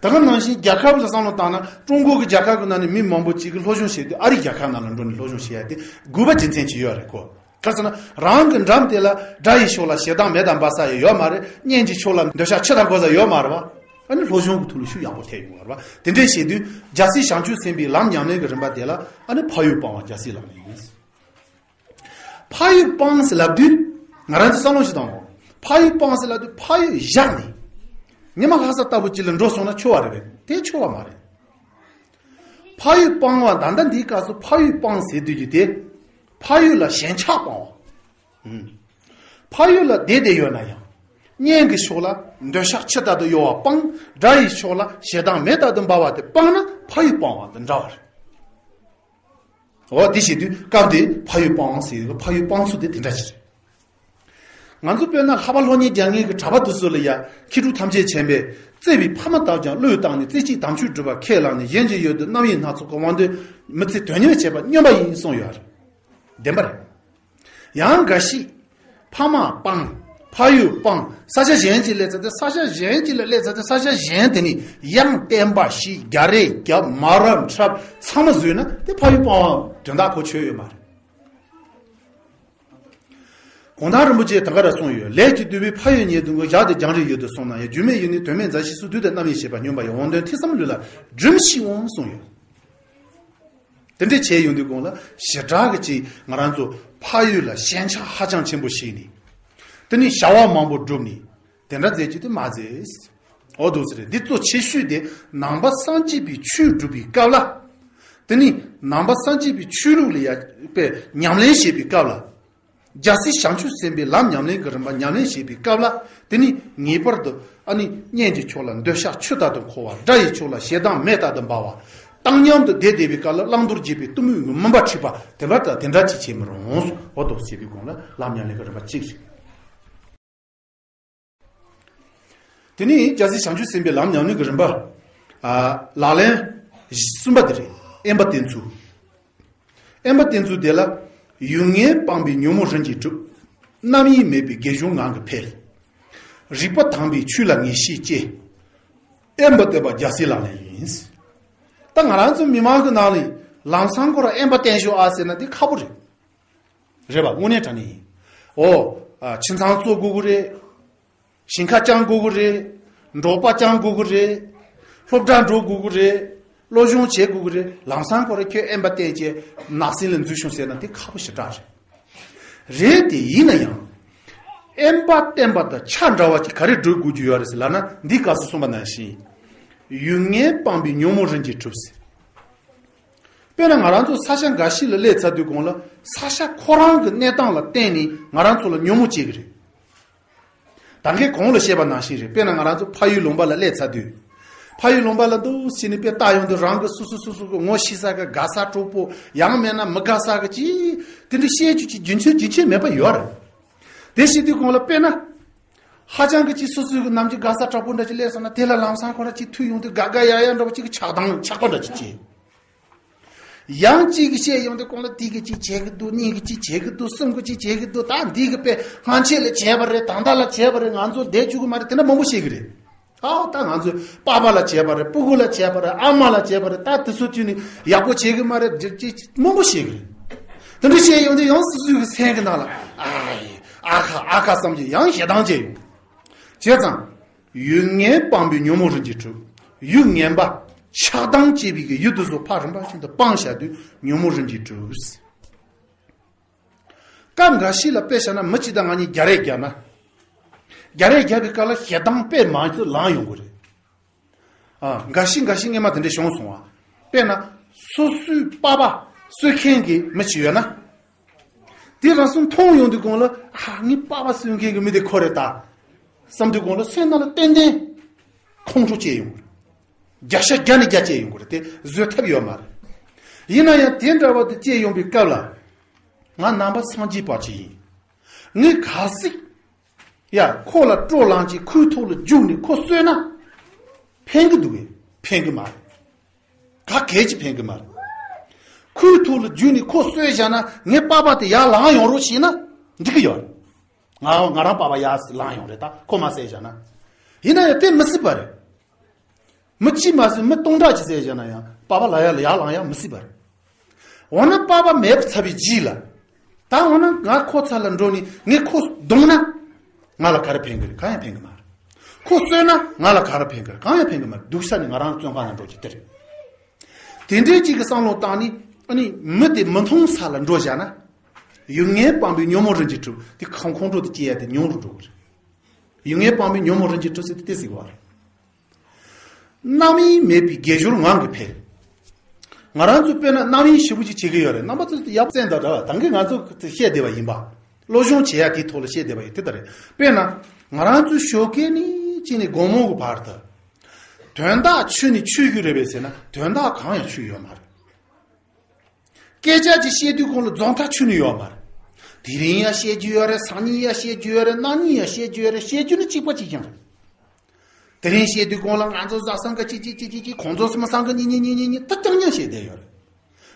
ད་ག་ནང་བཞིན་རྒྱལ་ཁབ་ལ་བསམ་བློ་བཏང་ན་ཀྲུང་གོ་གི་རྒྱལ་ཁབ་ཀྱི་ནང་ནས་མི་མང་པོ་གཅིག་གིས་སློབ་སྦྱོང་བྱེད་དུས་ཨ་རིའི་རྒྱལ་ཁབ་ནང་ལ་འགྲོ་ནས་སློབ་སྦྱོང་བྱེད་ཡ་དེ་དགོས་པ་རྒྱུ་མཚན་ཅིག་ཡོད་རེད་གོ། ག་ཟེར་ན་རང་གི་འགྲམ་དེ་ལ་དགྲ་ཡི་ཕྱོགས་ལ་ཞེ་སྡང་མེ་ལྟར་འབར་ས་ཡང་ཡོད་མ་རེད། གཉེན་གྱི་ཕྱོགས་ལ་འདོད་ཆགས་ཆུ་ལྟར་འབར་ས་ཡོད་མ་རེད་བ། ཨ་ནི་སློབ་སྦྱོང་གི་ཐོག་ལ་ཤུགས་ཡག་པོ་ཐེབས་ཡོང་བ་རེད་བ། དེ་འདྲས་བྱེད་དུས་རྒྱལ་སྲས་བྱང་ཆུབ་སེམས་དཔའི་ལམ་ཉམས་ལེན་གྱི་རིམ་པ་དེ་ལ་ཨ་ནི་ཕ་ཡུལ་སྤང་བ་རྒྱལ་སྲས་ལག་ལེན་ཡིན། ཕ་ཡུལ་སྤང་ཟེར་ལབ་དུས་ང་རང་ཚོ་བསམ་བློ་ཞིག་བཏང་གོ། ཕ་ཡུལ་སྤང་ཟེར་ལབ་དུས་ཕ་ཡུལ་བཞག་ནས་ཉི་མ་ལྷ་ས་ལྟ་བུ་ཅིག་ལ་འགྲོ་སོང་ན་ཆོག་པ་རེད་པས། དེ་ཆོག་པ་མ་རེད། ཕ་ཡུལ་སྤང་བ་ད་ལྟ་འདིའི་སྐབས་སུ་ཕ་ཡུལ་སྤང་ཟེར་དུས་ཀྱི་དེ་ཕ་ཡུལ་ལ་ཞེན་ཆགས་སྤང་བ། ཨུམ། ཕ་ཡུལ་ལ་བསྡད་བསྡད་ཡོད་ན་ཡང་གཉེན་གྱི་ཕྱོགས་ལ་འདོད་ཆགས་ཆུ་ལྟར་དུ་གཡོ་བ་སྤང་། དགྲ་ཡི་ཕྱོགས་ལ་ཞེ་སྡང་མེ་ལྟར་དུ་འབར་བ་དེ་སྤངས་ན་ཕ་ཡུལ་སྤང་བ་དང་འདྲ་བ་རེད། འོ་དེ་བྱེད་དུས་སྐབས་དེ་ཕ་ཡུལ་སྤང་ཟེར་ཡོད། ཕ་ཡུལ་སྤང་ཚུལ་དེ་དེ་འདྲ་ཞིག་རེད། ང་ཚོ་དཔེར་ན་ལྷག་པ་སློབ་གཉེར་རྒྱག་མཁན་གྱི་གྲྭ་པ་དེ་ཚོ་ལ་ཡ་མཁས་གྲུབ་ཐམས་ཅད་མཁྱེན་པས་བརྩེ་བའི་ཕ་མ་དག་ཀྱང་བློས་བཏང་ནས། རྩེ་གཅིག་དམ་ཆོས་སྒྲུབ་པར་ཁས་བླངས་ནས། གཞན་གྱི་ཡུལ་དུ་རྣམ་གཡེང་སྣ་ཚོགས་ཀུན། དབང་འདོད་མི་ཚེ་དོན་གཉེར་བྱེད་པ་སྨྱོན་པ་ཡིན་གསུངས་ཡོད་རེད། བདེན་པ་རེད། ཡང་འགའ་ཞིག་ཕ་མ་སྤངས། ཕ་ཡུལ་སྤངས། ས་ཆ་གཞན་གཅིག་སླེབས་ཚར་ཏེ། ས་ཆ་གཞན་གཅིག་ལ་སླེབས་ཚར་ཏེ། ས་ཆ་གཞན་དེ་ནི་ཡང་བསྟན་པ་བཤིག་རྒྱ་རེ་རྒྱབ། མ་རབས་འཁྲབ། ཚང་མ་བཟོས་ན་དེ་ཕ་ཡུལ་སྤང་བ་དོན་དག་གོ་ཆོད་ཡོད་མ་རེད། གུང་ཐང་རིན་པོ་ཆེས་ད་ག་རང་གསུངས་ཡོད། ལས་ཀྱི་དུས་བབ་ཕ་ཡུལ་ཉིད་དུ་འགོད། བཞག་སྟེ་རྒྱང་རིང་ཡུལ་དུ་སོང་ན་ཡང་། རྒྱུས་མེད་ཡུལ་ནི་དོན་མེད་མཛའ་བཤེས་སུ། དུས་དང་རྣམ་གཡེང་བྱེད་པ་སྨྱོན་པ་ཡིན། དབང་དོན་ཐེ་ཚོམ་ལུས་ལ་སྒྲིམ་ཞིག་འོང་གསུངས་ཡོད། དེ་འདྲས་བྱས་ཡོང་དུས་གོང་ལ་ཞེ་དྲག་གི་ཅིག་ང་རང་ཚོ་ཕ་ཡུལ་ལ་ཞེན་ཆགས་ཧ་ཅང་ཆེན་པོ་ཞིག་ནི། དེ་ནི་བྱ་བ་མང་པོ་བསྒྲུབས་ནི། དེ་འདྲ་མཛད་རྒྱུ་དེ་མ་མཛད། འོ་འདུག་ཟེར། འདི་གཙོ་ཆེ་ཤོས་དེ་ནང་པ་སངས་རྒྱས་པའི་ཆོས་སྒྲུབ་པའི་སྐབས་ལ། དེ་ནི་ནང་པ་སངས་རྒྱས་པའི་ཆོས་ལུགས་ལ་ཡ་དཔེ་ཉམས་ལེན་བྱེད་པའི་སྐབས་ལ། རྒྱལ་སྲས་བྱང་ཆུབ་སེམས་དཔའི་ལམ་ཉམས་ལེན་གྱི་རིམ་པ་ཉམས་ལེན་བྱེད་པའི་སྐབས་ལ། དེ་ནི་ངེས་པར་དུ་ཨ་ནི་གཉེན་གྱི་ཕྱོགས་ལ་འདོད་ཆགས་ཆུ་ལྟར་དུ་འཁོར་བ། དགྲ་ཡི་ཕྱོགས་ལ་ཞེ་སྡང་མེ་ལྟར་དུ་འབར་བ། བཏང་སྙོམས་དུ་བསྡད་བསྡད་པའི་སྐབས་ལ་བླང་དོར་བརྗེད་པའི་གཏི་མུག་གི་མུན་པ་འཁྲིགས་པ་དེ་འདྲ་དང་དེ་འདྲ་ཅིག་བྱེད་མི་རུང་། འོ་འདུག་ཟེར་བའི་གོང་ལ་ལམ་ཉམས་ལེན་གྱི་རིམ་པ་གཅིག་རེད། དེ་ནས་རྒྱལ་སྲས་བྱང་ཆུབ་སེམས་དཔའི་ལམ་ཉམས་ལེན་གྱི་རིམ་པ། ཨ། ལག་ལེན་གསུམ་པ་དེ་རེད། དབེན་པ་བསྟེན་ཚུལ། དབེན་པ་བསྟེན་ཚུལ་དེ་ལ། ཡུལ་ངན་སྤངས་པས་ཉོན་མོངས་རིམ་གྱིས་གྲུབ། རྣམ་གཡེང་མེད་པས་དགེ་སྦྱོར་ངང་གིས་འཕེལ། རིག་པ་དྭངས་པས་ཆོས་ལ་ངེས་ཤེས་སྐྱེ། དབེན་པ་བསྟེན་པ་རྒྱལ་སྲས་ལག་ལེན་ཡིན། ད་ང་རང་ཚོ་མི་མང་གི་ནང་ལ་ལམ་སང་ཁོ་རང་དབེན་པ་བསྟེན་ཤོག་ཨ་ཟེར་ན་དེ་ཁག་པོ་རེད། རེད་པ། དངོས་གནས་དྲང་གནས་ཡིན། འོ། ཨ། ཁྱིམ་ཚང་བཙུགས་དགོས་ཀྱི་རེད། ཞིང་ཁ་བཅངས་དགོས་ཀྱི་རེད། འབྲོག་པ་བཅངས་དགོས་ཀྱི་རེད། སློབ་གྲྭ་འགྲོ་དགོས་ཀྱི་རེད། སློབ་སྦྱོང་བྱེད་དགོས་ཀྱི་རེད། ལམ་སང་ཁོ་རང་ཁྱོད་དབེན་པ་བསྟེན་བྱས་ནགས་གསེང་ལ་འཛུལ་ཤོག་ཟེར་ན་དེ་ཁག་པོ་ཞེ་དྲག་རེད། རེད་དེ་ཡིན་ན་ཡང་། དབེན་པ་བསྟེན་པ་དང་ཆ་འདྲ་བ་ཅིག་ག་རེ་སྒྲུབ་དགོས་ཀྱི་ཡོད་རེད་ཟེར་ལབ་ན། འདིའི་སྐབས་སུ་གསུངས་པ་ནང་བཞིན། ཡུལ་ངན་སྤངས་པས་ཉོན་མོངས་རིམ་གྱིས་གྲུབ་ཟེར། དཔེར་ན་ང་རང་ཚོ་ས་ཆ་འགའ་ཞིག་ལ་སླེབས་ཚར་དུས་གོང་ལ་ས་ཆ་ཁོ་རང་གི་གནས་སྟངས་ལ་བརྟེན་ནས་ང་རང་ཚོ་ལ་ཉོན་མོངས་སྐྱེ་གི་རེད། ད་གིན་གོང་ལ་བཤད་པ་ནང་བཞིན་རེད། དཔེར་ན་ང་རང་ཚོ་ཕ་ཡུལ་ལུང་པ་ལ་སླེབས་ཚར་དུས། ཕ་ཡུལ་ལུང་པ་ལ་འདུག་སེ་བྱས་ནས་དཔེ་བལྟ་ཡོང་དུས་རང་གི་སོ་སོ་སོ་སོ་གི་ངོ་ཤེས་ས་གི་དགའ་ས་གྲོགས་པོ་ཡང་མིན་ན་མི་དགའ་ས་གི་ཅིག་དེ་འདྲ་བཤད་རྒྱུ་ཅིག་རྒྱུན་ཆད་རྒྱུན་ཆད་མེད་པ་ཡོད་རེད། དེ་བྱེད་དུས་གོང་ལ་དཔེར་ན། ཧ་ཅང་གི་ཅིག་སོ་སོའི་གི་ནམ་རྒྱུན་དགའ་ས་དྲག་པོ་འདྲ་ཅིག་སླེབས་སོང་ན་དེ་ལ་ལམ་སང་ཁོ་ར་ཅིག་ཐུག་ཡོང་དུས་དགའ་དགའ་ཡག་ཡག་འདྲ་པོ་ཅིག་གི་ཆགས་སྡང་ཆགས་པ་འདྲ་ཅིག་སྐྱེ། ཡང་གཅིག་གི་བཤད་ཡོང་དུས་གོང་ལ་དེ་གི་ཅིག་བྱེད་གི་འདུག་གཉིས་གི་ཅིག་བྱེད་གི་འདུག་གསུམ་གི་ཅིག་བྱེད་གི་འདུག་ད་འདི་གི་དཔེ་སྔ་ཆད་ལ་བྱས་པ་རེད། ད་ལྟ་ལ་བྱས་པ་རེད། ང་ཚོ་བསྡད་བཅུག་གི་མ་རེད། དེ་འདྲ་མང་པོ་བཤད་གི་རེད། ཨའོ་ད་ང་ཚོས་པ་ཕ་ལ་བྱས་པ་རེད། སྤུ་གུ་ལ་བྱས་པ་རེད། ཨ་མ་ལ་བྱས་པ་རེད། ད་དེ་ཚོ་དུས་ནི་ཡག་པོ་བྱེད་གི་མ་རེད། འདི་ཅིག་མང་པོ་བཤད་གི་རེད། དེ་འདྲ་བཤད་ཡོང་དུས་ཡང་སོ་སོའི་གི་སེམས་གི་ནང་ལ་ཨ་ཡེ་ཨ་ཁ་ཨ་ཁ་བསམ་གྱི་ཡང་ཞེ་སྡང་སྐྱེ་ཡོང་། བྱས་ཙང་། ཡུལ་ངན་སྤངས་པས་ཉོན་མོངས་རིམ་གྱིས་གྲུབ། ཡུལ་ངན་པ་ཆགས་སྡང་སྐྱེས་པའི་གི་ཡུལ་དེ་ཚོ་ཕར་རིམ་པ་བཞིན་དུ་སྤངས་བཞག་དུས་ཉོན་མོངས་རིམ་གྱིས་གྲུབ། སྐབས་འགའ་ཞིག་ལ་དཔེ་བཞག་ན་མི་གཅིག་དང་ང་གཉིས་རྒྱ་རེ་བརྒྱབ་ན། རྒྱ་རེ་བརྒྱབ་པའི་སྐབས་ལ་ཞེ་སྡང་དཔེ་མང་དུ་ལངས་ཡོང་གི་རེད། ཨ། འགའ་ཞིག་འགའ་ཞིག་སྔས་མ་དེ་འདྲ་བྱུང་སོང་བ། དཔེར་ན། སོ་སོའི་པ་ཕ། གསོད་མཁན་གྱི་མི་ཅིག་ཡོད་ན། དེ་རང་སོ་མཐོང་ཡོང་དུས་གོང་ལ་ཨ་ངའི་པགས་པ་གསོད་མཁན་གྱི་མི་དེ་ཁོ་རེད་ད་བསམ་དུས་གོང་ལ་སེམས་ནང་ལ་ཏན་ཏན་ཁོང་ཁྲོ་སྐྱེ་ཡོང་གི་རེད། བརྒྱ་ཆ་བརྒྱ་ནས་བརྒྱ་སྐྱེ་ཡོང་གི་རེད། དེ་བཟོད་ཐབས་ཡོད་མ་རེད། ཡིན་ན་ཡང་དེ་འདྲ་བ་དེ་སྐྱེ་ཡོང་པའི་སྐབས་ལ་ང་ནང་པ་སངས་རྒྱས་པ་ཅིག་ཡིན། ངས་གལ་སྲིད་ཡ་ཁོ་ལ་སྤྲོ་ལངས་ཀྱིས་ཁོའི་ཐོག་ལ་རྒྱུགས་ནས་ཁོ་གསོད་ན་ཕན་གི་འདུག་གས། ཕན་གི་མ་རེད། ག་གལ་གྱི་ཕན་གི་མ་རེད། ཁོའི་ཐོག་ལ་རྒྱུགས་ནས་ཁོ་གསོད་བཞག་ན་ངའི་པགས་པ་དེ་ཡར་ལངས་ཡོང་རོགས་བྱས་ན་འགྲིག་གི་ཡོད་རེད། ང་ང་རང་པགས་པ་ཡར་ལངས་ཡོང་རེད་ད་ཁོ་མ་བསད་བཞག་ན། ཡིན་ན་ཡང་དེ་མི་སྲིད་པ་རེད། མི་གཅིག་མ་ཟིན་མི་སྟོང་ཕྲག་གཅིག་བསད་བཞག་ན་ཡང་པགས་པ་ལ་ཡ་ལ་ཡར་ལངས་ཡ་མི་སྲིད་པ་རེད། འོ་ན་པགས་པ་མེད་པ་ཚར་བའི་རྗེས་ལ། ད་འོ་ན་ང་ཁོ་ཚ་ལ་འགྲོ་ནས་ངས་ཁོ་རྡུང་ན། ང་ལ་ག་རེ་ཕན་གི་རེད། གང་ཡང་ཕན་གི་མ་རེད། ཁོ་གསོད་ན་ང་ལ་ག་རེ་ཕན་གི་རེད། གང་ཡང་ཕན་གི་མ་རེད། སྡུག་ས་ནི་ང་རང་བཙོན་ཁང་ནང་འགྲོ་རྒྱུ་དེ་རེད། དེ་འདྲའི་གཅིག་གི་བསམ་བློ་བཏང་ནས་ཨ་ནི་མི་དེ་མི་མཐོང་ས་ལ་འགྲོ་བཞག་ན། ཡུལ་ངན་སྤངས་པའི་ཉོན་མོངས་རིན་གྱིས་གྲུབ་དེ་ཁོང་ཁོང་ཁྲོ་དེ་སྐྱེ་ཡ་དེ་ཉུང་རུ་འགྲོ་གི་རེད། ཡུལ་ངན་སྤངས་པའི་ཉོན་མོངས་རིན་གྱིས་གྲུབ་ཟེར་དེ་དེ་ཟེར་བ་རེད། རྣམ་གཡེང་མེད་པའི་དགེ་སྦྱོར་ངང་གིས་འཕེལ། ང་རང་ཚོ་དཔེར་ན་རྣམ་གཡེང་ཞེ་པོ་ཅིག་བྱེད་ཀྱི་ཡོད་རེད། རྣམ་པ་ཚོ་ཡག་བཙན་དང་འདྲ་བ་ད་གིན་ང་ཚོ་བཤད་བསྡད་པ་ཡིན་པ། སློབ་སྦྱོང་བྱེད་ཡ་དེའི་ཐོག་ལ་བཤད་བསྡད་པ་ཡིན་དེ་ལྟ་རེད། དཔེར་ན་ང་རང་ཚོ་ཞོགས་ཀས་ནས་ཅི་ནས་དགོང་མོ་གི་བར་དུ། དོན་དག་ཆོས་ནི་ཆོས་ཀྱི་རེད་པས་ཟེར་ན་དོན་དག་གང་ཡང་ཆོས་ཡོད་མ་རེད། སྐད་ཆ་ཅིག་བཤད་དུས་གོང་ལ་རྫོགས་མཐའ་ཆོད་ནས་ཡོད་མ་རེད། དེ་རིང་ཡང་བཤད་རྒྱུ་ཡོད་རེད། སང་ཉིན་ཡང་བཤད་རྒྱུ་ཡོད་རེད། གནངས་ཉིན་ཡང་བཤད་རྒྱུ་ཡོད་རེད། བཤད་རྒྱུ་ནི་གཅིག་པ་གཅིག་རྐྱང་རེད། དེ་རིང་བཤད་དུས་གོང་ལ་ང་ཚོ་བཟའ་ཚང་གི་གཅིག་གཅིག་གཅིག་གཅིག་གཅིག་ཁོང་ཚོ་སུ་མ་སང་གི་གཉིས་གཉིས་གཉིས་གཉིས་ད་རྐྱང་རྐྱང་བཤད་བསྡད་ཡོད་རེད།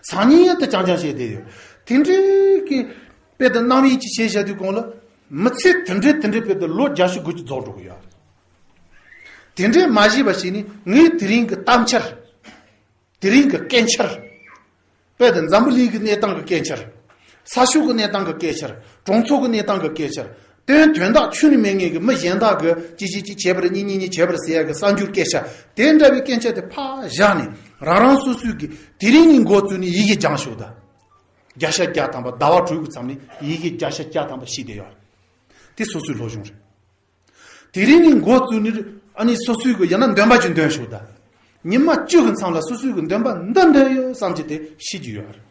སང་ཉིན་ཡང་ད་རྐྱང་རྐྱང་བཤད་བསྡད་ཡོད། དེ་འདྲའི་གི་དཔེ་དང་རྣམ་གཡེང་ཅིག་བྱས་བཞག་དུས་གོང་ལ་མི་ཚེ་དེ་འདྲའི་དེ་འདྲའི་དཔེ་དང་ལོ་བརྒྱད་ཅུ་དགུ་བཅུ་རྫོགས་འགྲོ་གི་ཡོད་རེད། དེ་འདྲའི་མ་བྱས་པ་ཞིག་ནི་ངའི་དེ་རིང་གི་གཏམ་འཆལ། དེ་རིང་གི་སྐད་འཆར། དཔེ་དེ་འཛམ་བུ་གླིང་གི་གནས་སྟངས་ཀྱི་སྐད་འཆར། ས་ཕྱོགས་ཀྱི་གནས་སྟངས་ཀྱི་སྐད་འཆར། གྲོང་ཚོ་གི་གནས་སྟངས་ཀྱི་སྐད་འཆར། དོན་དོན་དག་ཆོས་ནི་མེད་ངེས་ཀྱི་མི་གཞན་དག་གི་ཅི་ཅི་ཅི་བྱས་པར་གཉིས་གཉིས་གཉིས་བྱས་པར་ཟེར་ཡ་གི་གསར་འགྱུར་སྐད་ཆ་དེ་འདྲ་བའི་སྐད་ཆ་དེ་ཕར་བཞག་ནས་རང་རང་སོ་སོའི་གི་དེ་རིང་ནས་འགོ་བཙུགས་ནས་ཡི་གེ་སྦྱང་ཤོག་ད། བརྒྱ་ཆ་བརྒྱ་ཐམ་པ་ཟླ་བ་དྲུག་གི་མཚམས་ནས་ཡི་གེ་བརྒྱ་ཆ་བརྒྱ་ཐམ་པ་ཤེས་བསྡད་ཡོད་རེད། དེ་སོ་སོའི་སློབ་སྦྱོང་རེད། དེ་རིང་ནས་འགོ་བཙུགས་ནས་ཨ་ནི་སོ་སོའི་གི་ཡང་ན་འདོན་པ་ཅིག་འདོན་ཤོག་ད། ཉི་མ་བཅུ་གི་མཚམས་ལ་སོ་སོའི་གི་འདོན་པ་འདི་འདོན་ཡོད་བསམ་གྱི་དེ་ཤེས་ཀྱི་ཡོད་རེད།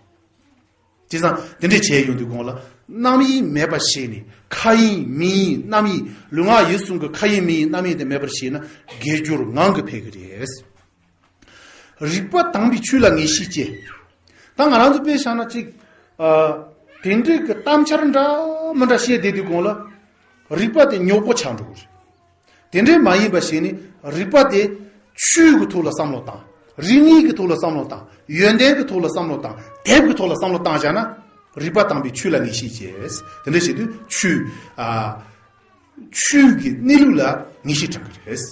དེ་ཙང་དེ་འདྲས་བྱས་ཡོང་དུས་གོང་ལ་རྣམ་གཡེང་མེད་པར་བྱས་ནས་མཁའ་དབྱིངས་མིག་གཡེང་རྣམ་གཡེང་ལུས་ངག་ཡིད་གསུམ་གི་མཁའ་དབྱིངས་མིག་གཡེང་རྣམ་གཡེང་དེ་མེད་པར་བྱས་ན་དགེ་སྦྱོར་ངང་གིས་འཕེལ་གི་རེད། རིག་པ་དྭངས་པའི་ཆོས་ལ་ངེས་ཤེས་སྐྱེ། ད་ང་རང་ཚོ་དཔེ་བཞག་ན་ཅིག་ཨ། དེ་འདྲའི་གི་གཏམ་འཆལ་འདྲ་མི་འདྲ་བཤད་བསྡད་དུས་གོང་ལ། རིག་པ་དེ་ཉོག་པོ་ཆགས་འགྲོ་གི་རེད། དེ་འདྲའི་མ་ཡིན་པ་ཞིག་ནི་རིག་པ་དེ་ཆོས་ཀྱི་ཐོག་ལ་བསམ་བློ་བཏང་། རིག་གནས་ཀྱི་ཐོག་ལ་བསམ་བློ་བཏང་། ཡོན་ཏན་གྱི་ཐོག་ལ་བསམ་བློ་བཏང་། དེབ་ཀྱི་ཐོག་ལ་བསམ་བློ་བཏང་བཞག་ན། རིག་པ་དྭངས་པའི་ཆོས་ལ་ངེས་ཤེས་སྐྱེ། དེ་འདྲ་བྱེད་དུས་ཆོས། ཨ། ཆོས་ཀྱི་གནས་ལུགས་ལ་ངེས་ཤེས་དྲང་གི་རེད།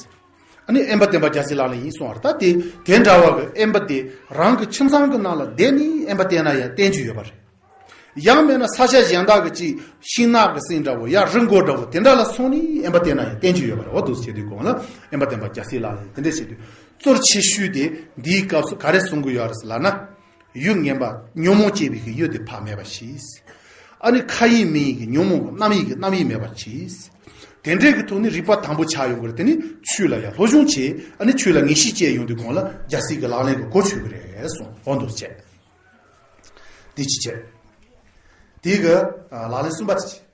ཨ་ནི་དབེན་པ་བསྟེན་པ་རྒྱལ་སྲས་ལག་ལེན་ཡིན་གསུངས་པ་རེད། ད་དེ་དེ་འདྲ་བ་གི་དབེན་པ་དེ་རང་གི་ཁྱིམ་ཚང་གི་ནང་ལ་བསྡད་ནས་དབེན་པ་བསྟེན་ན་ཡང་བསྟེན་རྒྱུ་ཡོད་པ་རེད། ཡང་མེད་ན་ས་ཆ་གཞན་དག་གི་ཅིག་ཤིང་ནགས་ཀྱི་གསེང་འདྲ་བོ་ཡ་རི་མགོ་འདྲ་བོ་དེ་འདྲ་ལ་སོང་ནས་དབེན་པ་བསྟེན་ན་ཡང་བསྟེན་རྒྱུ་ཡོད་པ་རེད། འོ་འདུག་སེ་བྱེད་དུས་གོང་ལ་དབེན་པ་བསྟེན་པ་རྒྱལ་སྲས་ལག་ལེན་དེ་འདྲ་བྱེད་དུས་གཙོར་ཆེ་ཤོས་དེ་འདིའི་སྐབས་སུ་ག་རེ་གསུང་གི་ཡོད་རེད་ཟེར་ལབ་ན། ཡུལ་ངན་པ་ཉོན་མོངས་སྐྱེ་བའི་གི་ཡུལ་དེ་ཕར་མེད་པ་བྱས། ཨ་ནི་མཁའ་དབྱིངས་མིག་གཡེང་གི་ཉོན་མོངས་ཀྱི་རྣམ་གཡེང་གི་རྣམ་གཡེང་མེད་པ་བྱས། དེ་འདྲའི་གི་ཐོག་ནས་རིག་པ་དྭངས་པོ་ཆགས་ཡོང་གི་རེད། དེ་ནི་ཆོས་ལ་ཡང་སློབ་སྦྱོང་བྱས། ཨ་ནི་ཆོས་ལ་ངེས་ཤེས་སྐྱེས་ཡོང་དུས་གོང་ལ་རྒྱལ་སྲས་ཀྱི་ལག་ལེན་གྱི་གོ་ཆོད་ཀྱི་རེད་གསུངས། འོ་འདུག་བྱས། དེ་གཅིག་བྱས། དེ་གི་ལག་ལེན་གསུམ་པ་དེ་བྱས།